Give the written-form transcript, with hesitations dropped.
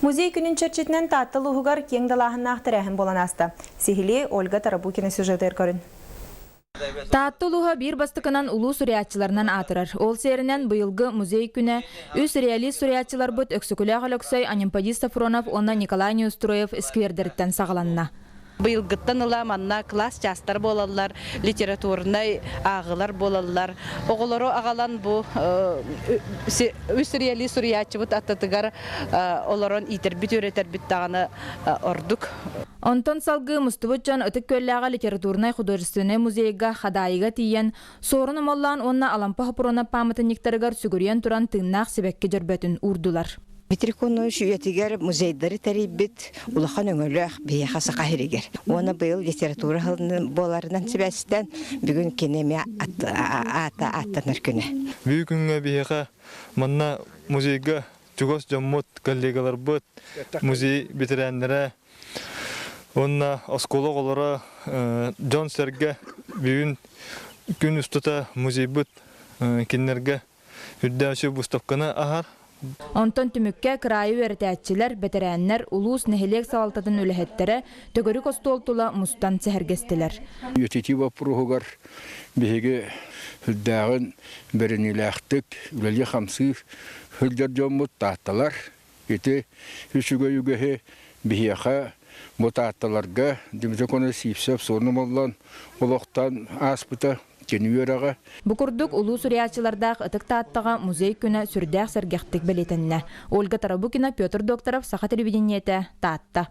Музей күнүн чэрчитинэн Таатта улууһугар киэҥ далааһыннаах тэрээһин буолан ааста. Сиһилии Ольга Тарабукина сюжетыгар көрүн. Таатта улууһа биир бастакынан улуу суруйааччыларынан аатырар. Ол сиэринэн быйылгы музей күнэ үс реалист суруйааччыларбыт Өксөкүлээх Өлөксөй, Анемподист Сафронов уонна Николай Неустроев сквердэриттэн саҕаланна. Быйылгыттан ыла манна кылаас чаастар буолаллар, литературнай ааҕыылар буолаллар. Оҕолору аҕалан бу үс реалист суруйааччыбыт аттытыгар олорон иитэрбит-үөрэтэрбит даҕаны ордук. Онтон салгыы мустубут дьон Ытык Күөллээҕи литературнай-художественнай музейга Хадаайыга тиийэн, Суорун Омоллоон уонна Алампа Хопуруонап пааматынньыктарыгар сүгүрүйэн туран тыыннаах сибэкки дьөрбөтүн уурдулар. Дмитрий Конович үйэтигэр музейдары тэрийбит улахан өҥөлөөх биһиэхэ Саха сиригэр. Уонна быйыл литература сылын буоларынан сибээстээн бүгүн кини эмиэ аата ааттанар күнэ. Бүгүн күҥҥэ биһиэхэ манна музейга чугас дьоммут, коллегаларбыт, музей бэтэрээннэрэ уонна оскуола оҕолоро, дьон-сэргэ бүгүн күн устата музейбыт кинилэргэ үрдээх выставканы аһар. Онтон түмүккэ кыраайы үөрэтээччилэр, бэтэрээннэр, улуус, нэһилиэк салалтатын үлэһиттэрэ төгүрүк остуол тула мустан сэһэргэстилэр. Үйэтитии боппуруоһугар биһиги сүрдээҕин бэриниилээхтик үлэлии-хамсыы сылдьар дьоммут таатталар. Ити үчүгэй үгэһи биһиэхэ бу таатталарга Дмитрий Конович Сивцев суонумуллан олохтон ааспыта кини үөрэҕэ. Бу курдук улуу суруйааччылардаах Ытык Тааттаҕа музей күнэ сүрдээх сэргэхтик бэлиэтэннэ. Ольга Тарабукина, Петр Докторов, Саха телевидениетэ, Таатта.